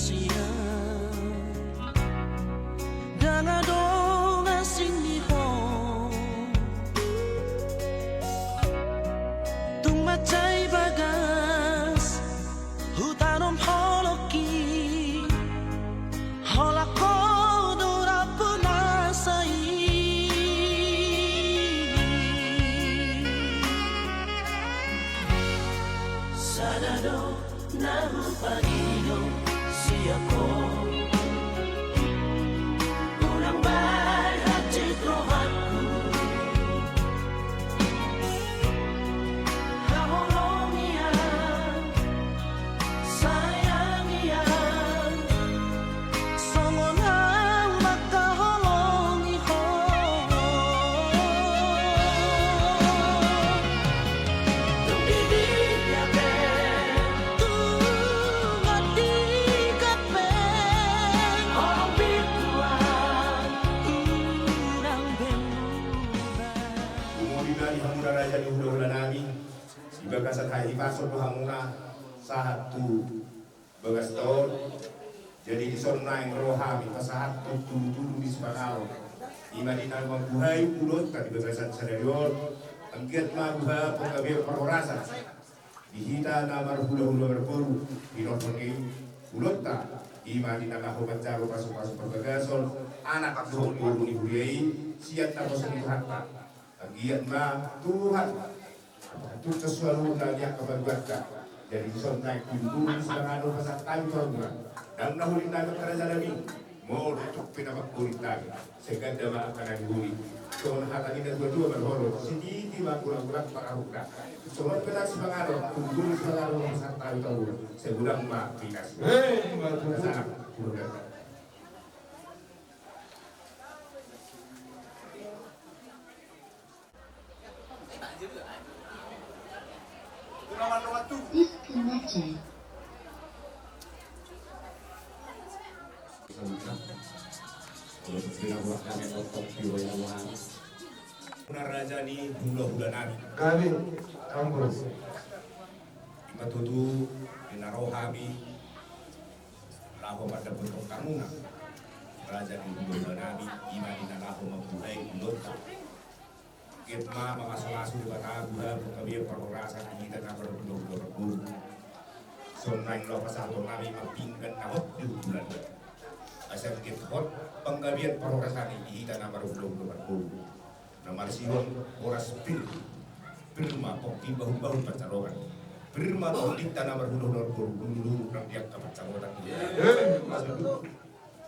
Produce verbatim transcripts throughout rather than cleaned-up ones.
Sian danga dongan singgi ho, tung mansai bagas hutanom holongki, holan ho do rambu nasa i. Sada do na hupangido sian ho, unang bahen hansit rohangku. Haholongi au, sayangi au, songon ahu mangkaholongi ho. Tung di dia pe, tung di dia pe, holong bingkuan, unang berubah. Umur di bani hamu na raja ni hulahula nami, di bagasan hahipason do hamuna sahat tu bagas taon. Jadi dison naeng ro hami pasahathon tudutudu ni sipanganon, i ma di na mambuhai ulaonta di bagasan sadari on. Anggiat ma buha panggabean parhorasan di hita na marhulahula marboru, di na ro ni ulaonta, i ma di na laho manjalo pasupasu parbagason anak dohot boru ni huria i, sian naposo ni Tuhanta. Anggiat ma Tuhan mangaturhon saluhutna di angka pangidoanta. Jadi dison naeng tudutudu ni sipanganon pasahat hami tu hamuna. Ndang na huling nami angka raja nami, molo tung pe na mangholing hami, sai ganda ma angka na nihuling. Songon hata ni natuatua marholo, sititi ma gulang-gulang pangarahutna. Songon pe na sipanganon, tudutudu ni sipanganon pasahat hami tu hamuna, sai godang ma pinasuna. Hei, ima tutu. Pasahat, tudutudu. Disconnected. Hamuna raja ni hulahula nami. Gabe, ambrus. I ma tutu, di na ro hami laho mandapothon hamuna raja ni hulahula nami, i ma di na laho mambuhai ulaonta. Anggiat ma mamasumasu Debata buha panggabean parhorasan di hita na marhulahula marboru. Songon naeng laho pasahaton nami ma pinggan na hot di hundulan, asa anggiat hot panggabean parhorasan i di hita na marhulahula marboru. Na marsihol horas pir, pir ma pongki bahulbahul pansalongan, pir ma tondinta na marhulahula marboru, dulu-dulu nang di angka pansamotan.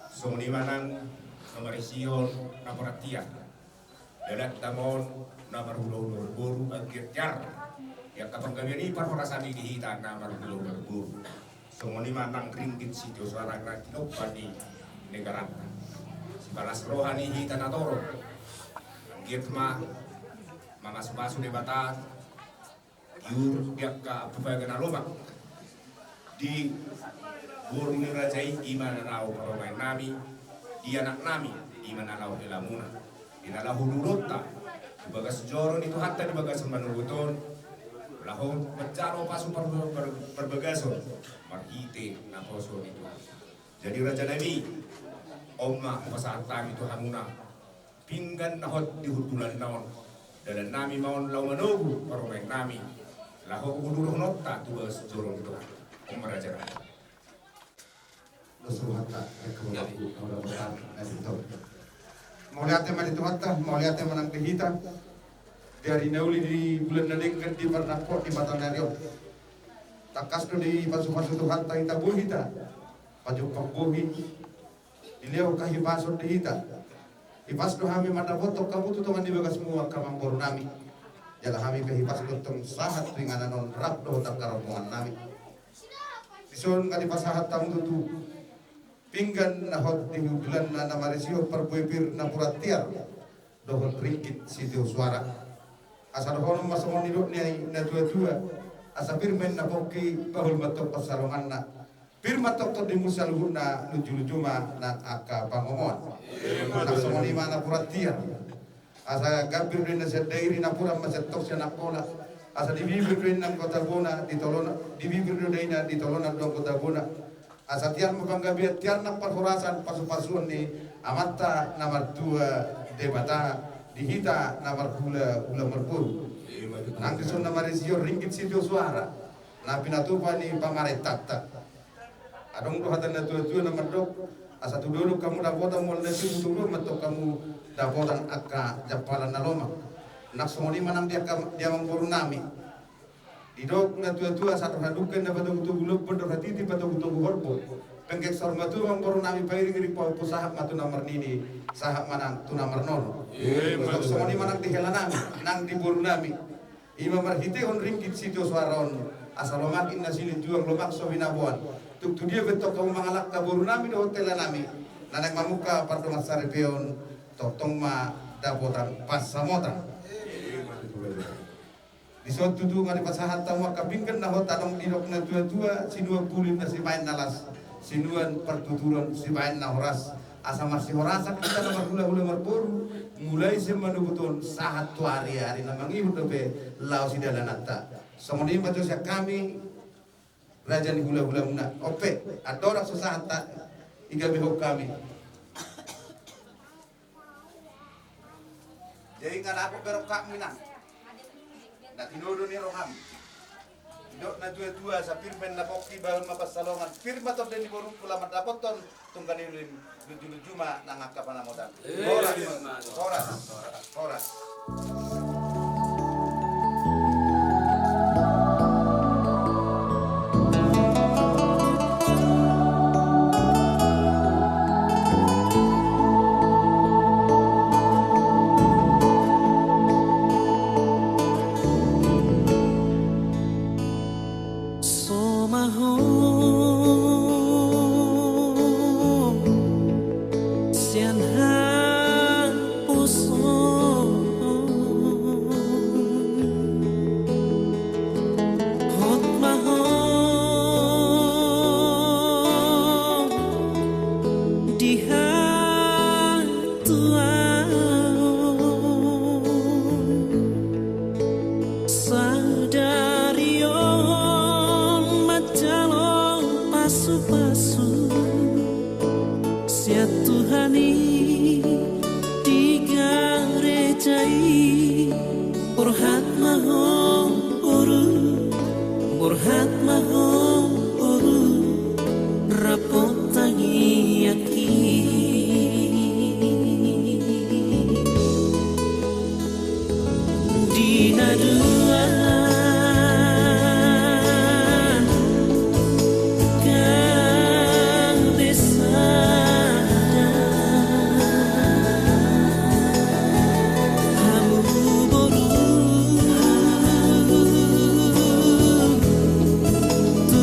Songon i ma nang na marsihol na porat tiar. Dalanta ma on na marhulahula marboru, anggiat tiar di angka panggabean i parhorasan i di hita na marhulahula marboru. Songon i ma nang ringgit sitio suara na tinompa ni negaranta. Sipalas roha ni hita na torop. Anggiat ma mamasumasu Debata, iur di angka ampupaga na lomak, di boru ni raja i, i ma na laho parumaen nami, di anak nami, i ma na laho helamuna, di na laho ulaonta di bagas joro ni Tuhanta di bagasan manogot on, laho manjalo pasu par-, par-, parbagason marhite naposo ni Tuhan. Jadi raja nami, on ma hupasahat hami tu hamuna pinggan na hot di hundulanna on. Dalan nami ma on laho manogu parumaen nami, laho uduruhononta tu bagas joro ni Tuhan. On ma raja nami. Dos rohanta, rek kamu laku, kau dapat tahu, nanti tahu. Mauliate ma di Tuhanta, mauliate ma nang di hita. Di ari na uli, di bulan na denggan, di parnangkok ni mata ni ari on, tangkas do dipasupasu Tuhanta hita, boi hita pajumpang bohi, dilehon hahipason di hita. Hipas do hami mandapothon hamu tu tongan ni bagasmu, angka amangboru nami. Jala hami pe hipas do tong sahat tu inganan on rap dohot angka rombongan nami. Dison nunga dipasahat hamu tutu pinggan na hot di hundulanna na marisihon parbue pir na porat tiar dohot ringgit sitio suara. Asa dohonon ma songon nidok ni natuatua, asa pir ma inna pongki, bahul ma tong pansalonganna, pir ma tong tondimu, saluhutna lunjuluju ma nang angka pangomoan. Nang songon i ma na porat tiar. Asa gambir do inna sian Dairi, napuran ma sian Tok sian Angkola. Asa di bibir do inna anggo tabona, di tolonan, di bibir do inna, di tolonan do anggo tabona. Asa tiar ma panggabean, tiar nang parhorasan, pasupasuon ni Amanta na martua Debata di hita na marhulahula marboru. Nang dison na marisi on ringgit sitio suara na pinatupa ni pamarentanta. Adong do hata ni natuatua na mandok, asa tu dolok hamu dapotan, molo na tibu tu dolok ma tong hamu dapotan angka jampalan na lomak. Nang songon i ma nang di angka, di amangboru nami. Didok natuatua, asa andor hadungka inna patogutogu lombu, andor hatiti patogutogu horbo. Penggeng saur matua amangboru nami, pairingiring pahompu, sahat ma tu na marnini, sahat ma nang tu na marnono. Ima tutu. Songon i ma nang di hela nami, nang di boru nami. I ma marhitehon ringgit sitio suara on, asa lomak inna silinjuang, lomak so binaboan. Tung tu dia pe tong hamu mangalangka, boru nami dohot hela nami, na naeng mamungka pardongansaripeon, tongtong ma dapotan pansamotan. Ima tutu. Dison tutu nunga dipasahat hamu angka pinggan na hot, adong didok natuatua, sinuan bulung na sibaen na las, sinuan partuturon sibaen na horas. Asa marsihorasan hita na marhulahula marboru, mulai sian manogot on sahat tu ari, ari na mangihut dope laho sidalananta. Songon i ma jo sian hami, raja ni hulahulamuna. On pe, andorang so sahat ta, digabehon hami. Jadi nunga dapot be roham, Inang, na tinodo ni roham. Didok natuatua, asa pir ma inna pongki, bahen ma pansalongan. Pir ma tondi ni borungku, laho mandapothon tungka ni uli, lunjulunju ma nang angka pansamotan. Horas, horas, horas. Somaho sian haposoon, hot ma ho di hatuaon. Sadari on manjalo pasupasu sian Tuhan i di gareja i. Borhat ma ho boru, borhat ma ho boru, rap tangiangki. Di na dua gabe sada, hamu boru, tu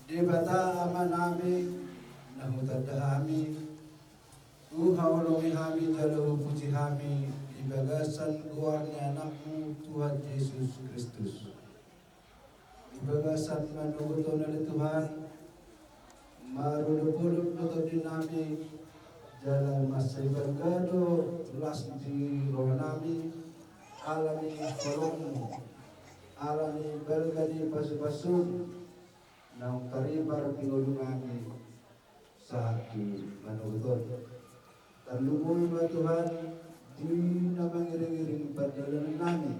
Debata Amanami, na hutanda hami, huhaholongi hami jala hupuji hami di bagasan goar ni Anakmu Tuhan Jesus Kristus. Di bagasan manogot on ale Tuhan, marolopolop do tondinami, jala mansai balga do las ni rohanami, ala ni holongmu, ala ni balga ni pasupasum, naung taripar di ngolunami, sahat tu manogot on. Tarlumobi ma Tuhan, di na mangiringiring pardalanannami.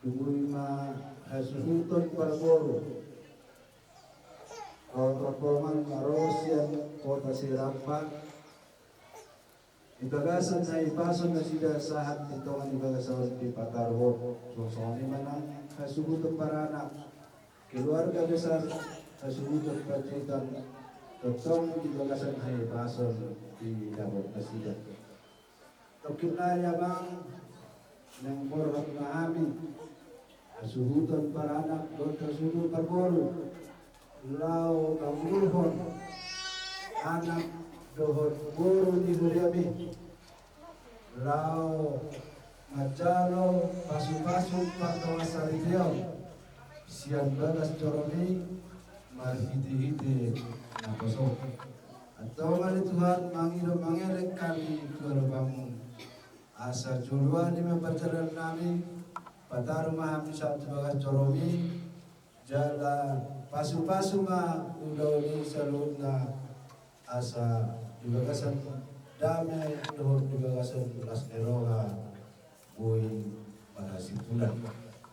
Lumobi ma hasuhuton parboru. Rombongan na ro sian kota Siramba. Di bagasan hahipason nasida sahat di tonga ni bagasan on dipataruhon. Songon i ma nang hasuhuton paranak. Keluarga besar hasuhuton Panjaitan. Tongtong di bagasan hahipason didapot nasida. Tongkin nai amang, naeng borhat ma hami, hasuhuton paranak dohot hasuhuton parboru, laho manguluhon anak dohot boru ni huriami, laho manjalo pasupasu pardongansaripeon sian bagas joromi marhitehite naposo. Antong ale Tuhan, mangido mangelek hami tu adopanmu. Asa joloani ma parjalanannami, pataru ma hami sahat tu bagas joromi, jala pasupasu ma ulaon i saluhutna, asa di bagasan dame dohot di bagasan las ni roha boi marhasimpulan.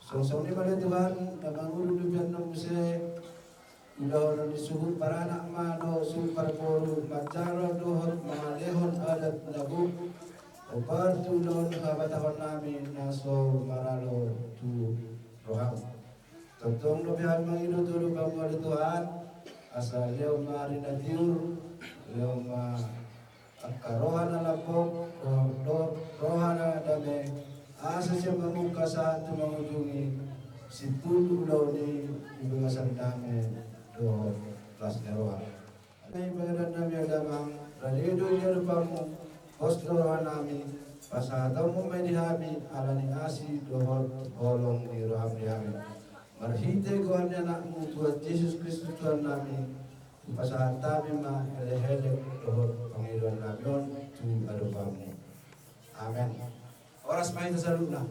Songon i ma ale Tuhan, na mangudut di bagas on muse, ulaon ni suhut paranak ma dohot suhut parboru, manjalo dohot mangalehon adat na gok, hombar tu ulaon habatahonnami na so maralo tu roham. Tongtong dope hami mangido tu adopanmu ale Tuhan, asa lehon ma ari na tiur, lehon ma angka roha na lambok, roha, roha na dame, asa sian mamungka sahat tu mangujungi, simpul ulaon i di bagasan dame dohot las ni roha. Nai pangidoannami ale Amang, rade do i di adopanmu, pos do rohanami, pasahatonmu ma i di hami, ala ni asi dohot holong ni roham di hami. Marhite goar ni Anakmu Tuhan Jesus Kristus Tuhannami, hupasahat hami ma elek-elek dohot pangidoannami on tu adopanmu. Amen. Horas ma hita saluhutna.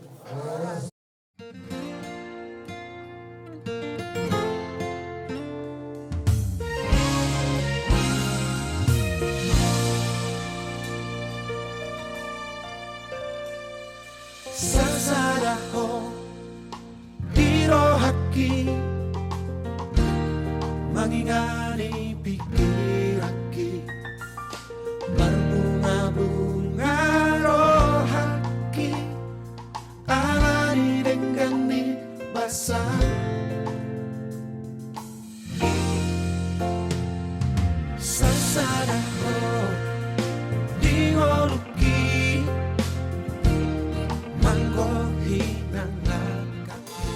Sasada ho di rohangki, mangingani pikiranki, marbunga-bunga rohangki, ala ni denggan ni basa. Sasada ho di ngolungki, manggohi nang langkangki.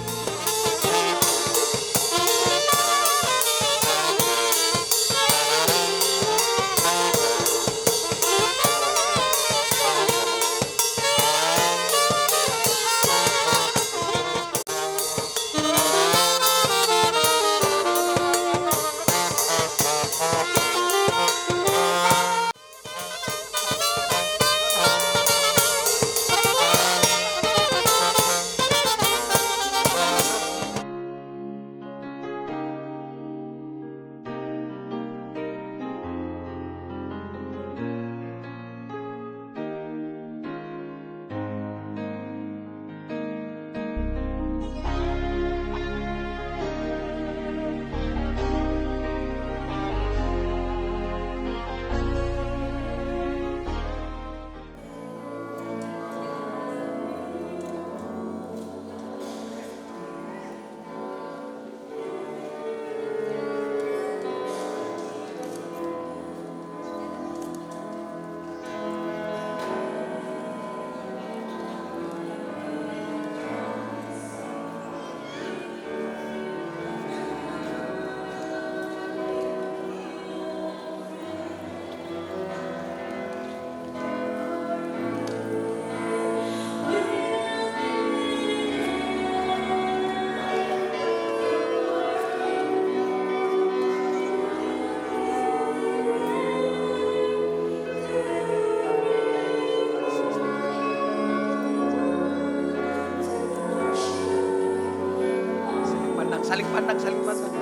Saling pandang, saling pandang.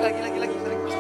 Lagi, lagi, lagi, saling pandang.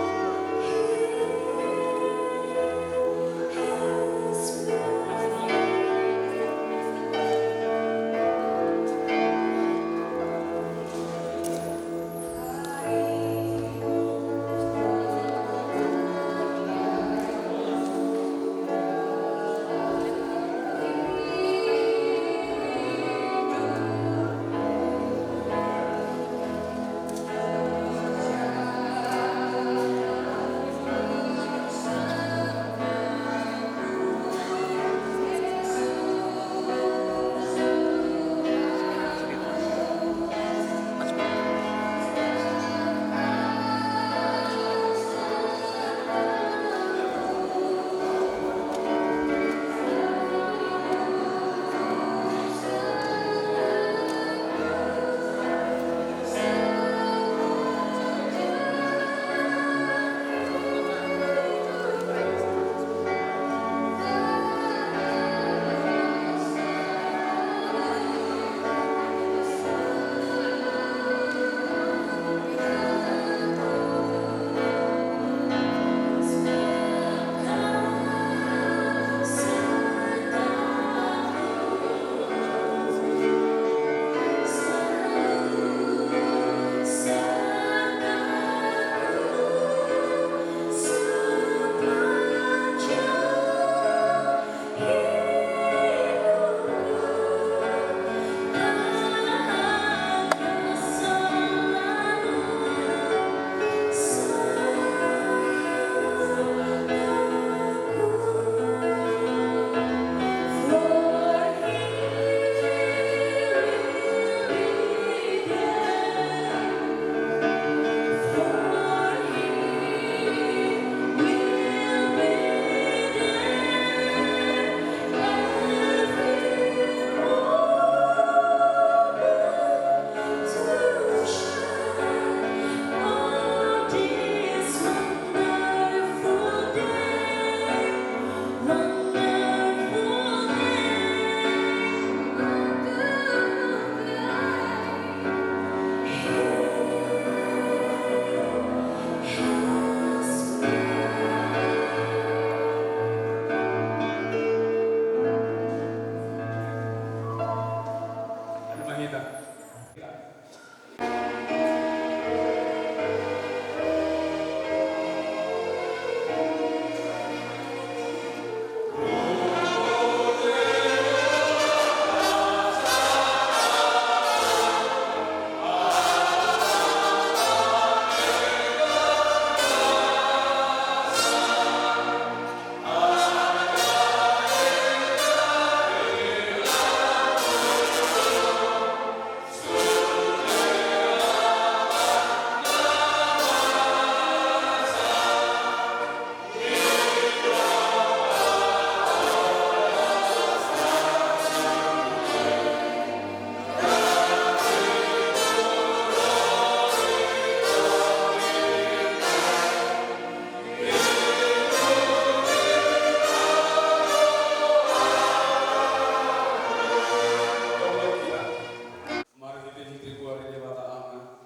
Marhitehite goar ni Debata Ama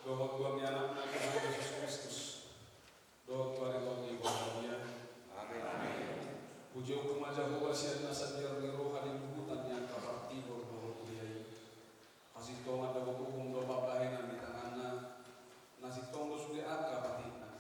dohot goar ni Anakna Tuhan Jesus Kristus dohot goar ni Tondi Porbadia. Amin. Puji ompung ma Jahowa sian nasa biar ni roha di luhutan ni angka partigor dohot kuria i. Hasintongan dohot uhum dohot pambahenan di tanganna, na sintong do sude angka patikna.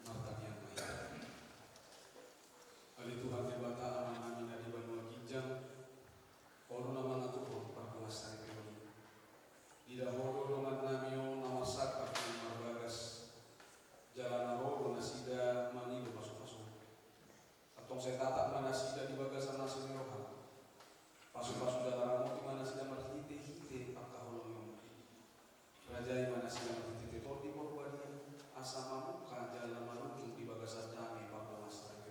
Martangiang ma hita. Ale Tuhan Debata Amanami na di banua ginjang, Ho do na mangaturhon pardongansaripeon i. Diida Ho do dongannami on na marsangkap nang marbagas, jala na ro do nasida mangido pasupasu. Antong sai tatap ma nasida di bagasan asi ni roham. Pasupasu jala ramoti ma nasida marhitehite pangkaholonganmu. Rajai ma nasida marhitehite Tondi Porbadia, asa mamungka jala manunjung di bagasan dame pardongansaripeon.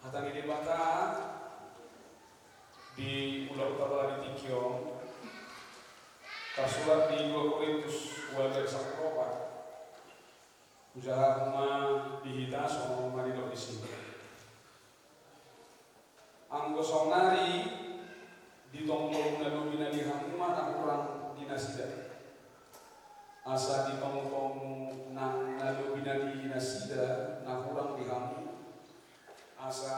Hata ni Debata di ulaonta di tingki on tarsurat di dua Korintus ualu ayat sampulu opat. Hujahahon ma di hita songon na didok disi. Anggo saonari ditomtom na lobi na di hamu ma na hurang di nasida. Asa ditomtom nang na lobi na di nasida na hurang di hamu, asa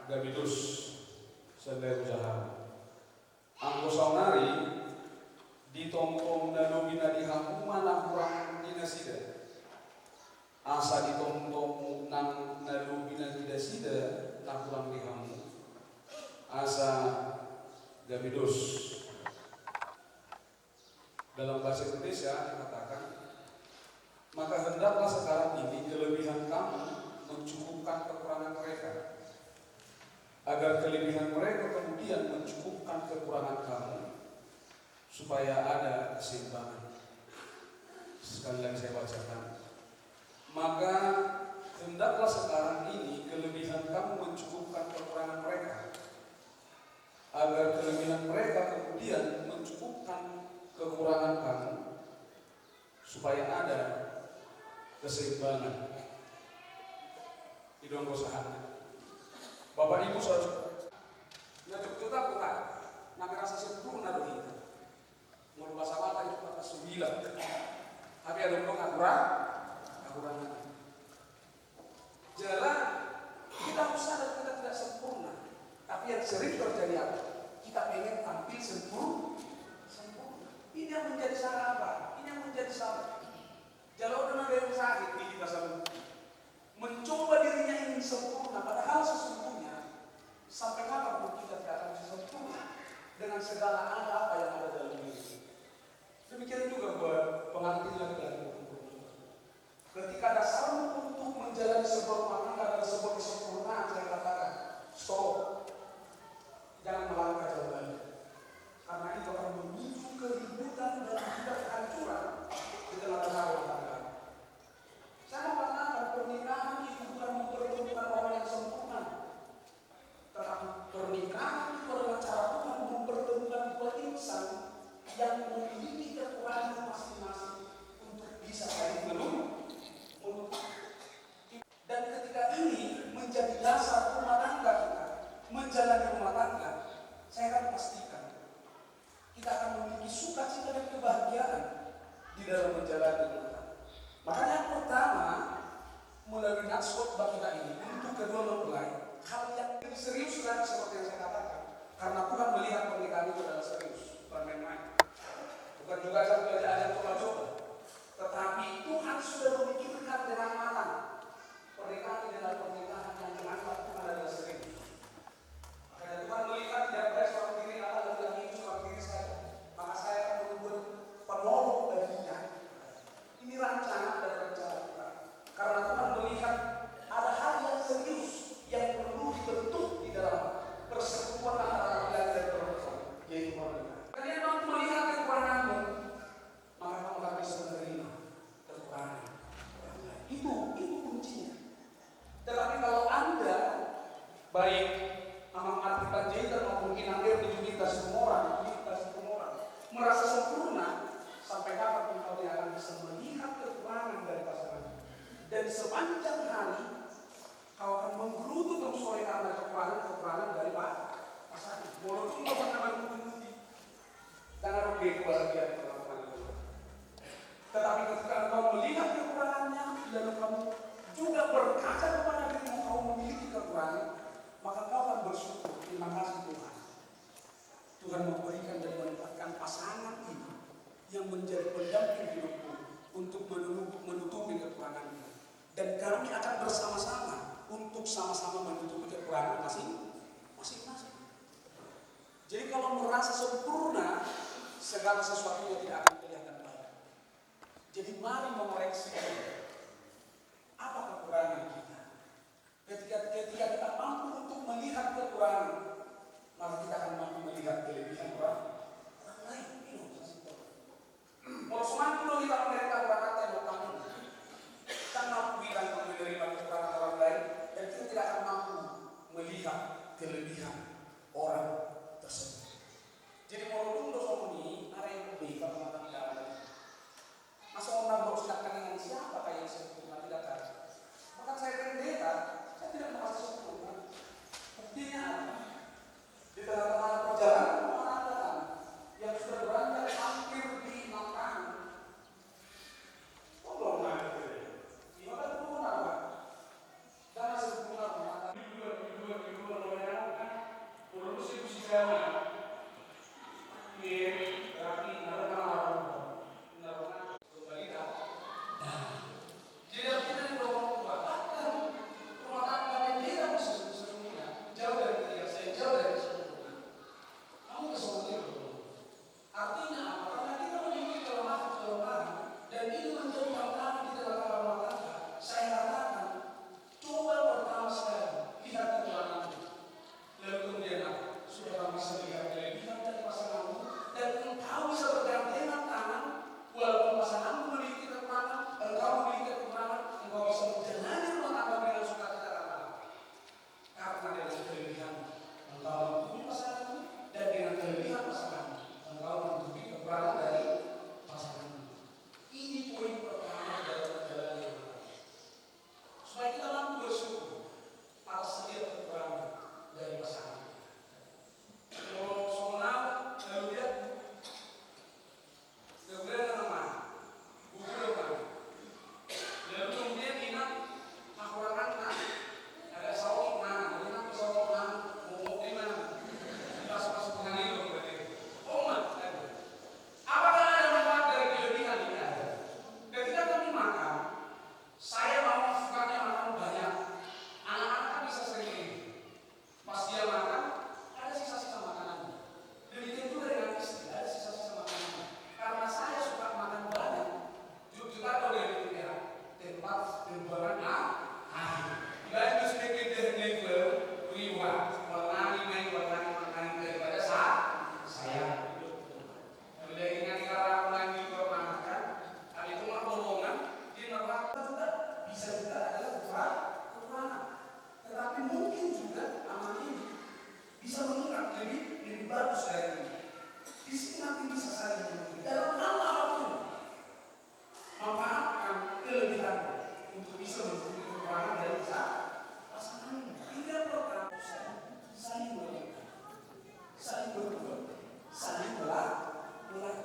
gabe dos sandai hujahahon. Anggo saonari ditomtom na lobi na di hamu ma na hurang di nasida. Asa ditomtom nang na lobi na di nasida na hurang di hamu, asa gabe dos. Dalam bahasa Indonesia dikatakan, maka hendaklah sekarang ini kelebihan kamu mencukupkan kekurangan mereka, agar kelebihan mereka kemudian mencukupkan kekurangan kamu, supaya ada keseimbangan. Sekali lagi saya bacakan. Maka hendaklah sekarang ini kelebihan kamu mencukupkan kekurangan mereka, agar kelebihan mereka kemudian mencukupkan kekurangan kamu, supaya ada keseimbangan. I do anggo sahatna. Bapak Ibu saudara, na jotjot, na merasa sempurna do hita. Molo bahasa Batak i do kata subilang. Tapi adong do kakurang, kakurangan. Jala kita pun sadar kita tidak sempurna. Tapi yang sering terjadi apa? Kita pengen tampil sempur-, sempurna. Ini yang menjadi salah, Pak. Ini yang menjadi salah. Jala on do na gabe sakit di hita saluhut. Mencoba dirinya ingin sempurna, padahal sesungguhnya sampai kapan pun kita tidak akan bisa sempurna dengan segala ada apa yang ada dalam diri. Demikian juga buat pengantin laki-laki maupun perempuan. Ketika dasarmu untuk menjalani sebuah rumah tangga adalah sebuah kesempurnaan, saya katakan, stop. Jangan melangkah jauh lagi. Karena itu akan memicu keributan dan juga kehancuran di tengah-tengah rumah tangga. Saya mau katakan, pernikahan itu bukan mempertemukan orang yang sempurna. Tetapi pernikahan itu adalah cara Tuhan mempertemukan dua insan yang memiliki kekurangan masing-masing untuk bisa saling melengkapi. Dan ketika ini menjadi dasar rumah tangga kita, menjalani rumah tangga, saya akan pastikan kita akan memiliki sukacita dan kebahagiaan di dalam menjalani rumah tangga. Makanya yang pertama, melalui nats khotbah kita ini, untuk kedua mempelai, hal yang lebih serius lagi seperti yang saya katakan. Karena Tuhan melihat pernikahan itu adalah serius, bukan main-main. Bukan juga ajang belajar, ajang coba-coba. Tetapi Tuhan sudah memikirkan dengan matang pernikahan ini adalah pernikahan yang dengan Tuhan adalah serius. Makanya Tuhan melihat tidak baik seorang diri, akan lagi-lagi seorang diri saja. Maka saya akan membuat penolong baginya. Ini rancangan dan rencana Tuhan. Karena Tuhan melihat ada hal yang serius yang perlu dibentuk di dalam persekutuan antara laki-laki dan perempuan, yaitu pernikahan. Kalian mampu melihat kekuranganmu, maka kamu akan bisa menerima kekurangan orang lain. Itu, itu kuncinya. Tetapi kalau Anda, baik Amang Arti Panjaitan maupun Inang Erni Yunita Situmorang, Yunita Situmorang, merasa sempurna, sampai kapan pun kau tidak akan bisa melihat kekurangan dari pasangan? Dan sepanjang hari, kau akan menggerutu terus oleh karena kekurangan-kekurangan dari pa-, pasangan. Walaupun kau pernah menggerutu, dan harus dia kebahagiaan teman-teman. Tetapi ketika engkau melihat kekurangannya, lalu kamu juga berkaca kepada dirimu, kau memiliki kekurangan, maka kau akan bersyukur, terima kasih Tuhan. Tuhan memberikan dan menempatkan pasangan ini yang menjadi pendamping hidupku untuk menutup-, menutupi kekuranganku. Dan kami akan bersama-sama untuk sama-sama menutupi kekurangan masing-, masing-masing. Jadi kalau merasa sempurna, segala sesuatunya tidak akan kelihatan baik. Jadi mari mengoreksi diri. Apa kekurangan kita? Ketika, ketika kita mampu untuk melihat kekurangan, maka kita akan mampu melihat kelebihan orang, orang lain. Ini maksud saya. Molo so mampu do hita mamereng kekurangan, tanda tanya. Kan mampu hita untuk menerima kekurangan orang lain, dan kita tidak akan mampu melihat kelebihan orang tersebut. Jadi molo dung do songon i, are be parmatangga. Masa orang baru sedangkan dengan siapakah yang sempurna, tidak ada. Bahkan saya pendeta, saya tidak merasa sempurna. Buktinya apa? Di tengah-tengah perjalanan rumah tangga kami yang sudah beranjak hampir di enam tahun, tolong lah, gitu ya. Gimana tuh, kenapa? Jadi artinya di rumah tua, bahkan rumah tangga pendeta pun sesungguhnya jauh dari, yang saya jauh dari kesempurnaan. Kamu kesempurnaan. Artinya apa? Karena kita memiliki kelemahan-kelemahan dan itu menjadi tantangan di dalam rumah tangga. Saya katakan, coba pertama sekali lihat kekuranganmu. Lalu kemudian apa? Sudah kamu bisa melihat kelebihan dari pasanganmu dan engkau bisa bergandengan tangan, walaupun pasanganmu memiliki kekurangan, engkau memiliki kekurangan, engkau bisa menjalani rumah tangga dengan sukacita tanpa apa. Karena dengan kelebihan engkau menghubungi pasanganmu, dan dengan kelebihan pasanganmu engkau menghubungi kekurangan dari pasanganmu. Ini poin pertama dalam menjalani rumah tangga. Supaya kita mampu bersyukur atas setiap kekurangan dari pasangan. Kalau soal lalu dia Kemudian nama, buku nama. Lalu kemudian ingat, aku orang anak, ada sawi mana, ingat sawi mana, mau di mana, pas pas pengen itu berarti. Oh, Mak, apakah ada manfaat dari kelebihan ini? Ada. Ketika kami makan, saya mau sukanya makan banyak. Anak-anak kan bisa sendiri. Pas dia makan, ada sisa-sisa makanan. Demikian juga dengan istri, ada sisa-sisa makanan. Karena saya suka makan banyak, jujur kata udah gitu ya, tempat pembuangan ah, akhir. Ibarat itu sedikit dari itu, riwa, warnai main, warnai makan daripada sa-, saya. Bila ingin kita orang di rumah makan, ada itu mah borongan, dia neraka juga, bisa juga adalah kekurangan. Tetapi mungkin juga anak ini bisa mengingat lebih, lebih bagus dari ini. Di sini nanti bisa saling mengerti. Dalam hal apapun, manfaatkan kelebihan untuk bisa menutupi kekurangan dari pasangan. Tidak perlu saling berhutang, saling berbuat, saling melakukan.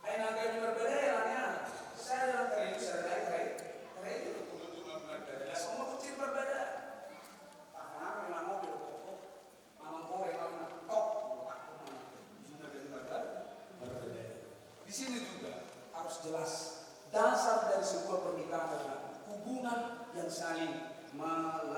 Ai na gabe marbadai alani aha? Sada na tarigu, sada na tarigu, tarigu do kebetulan marbadai. Langsung ma kucing marbadai. Tangan memang mobil koko, mamang kore mamang tok, koko mamang. Sudah gabe marbadai, marbadai. Di sini juga harus jelas dasar dari sebuah pernikahan adalah hubungan yang saling melakukan.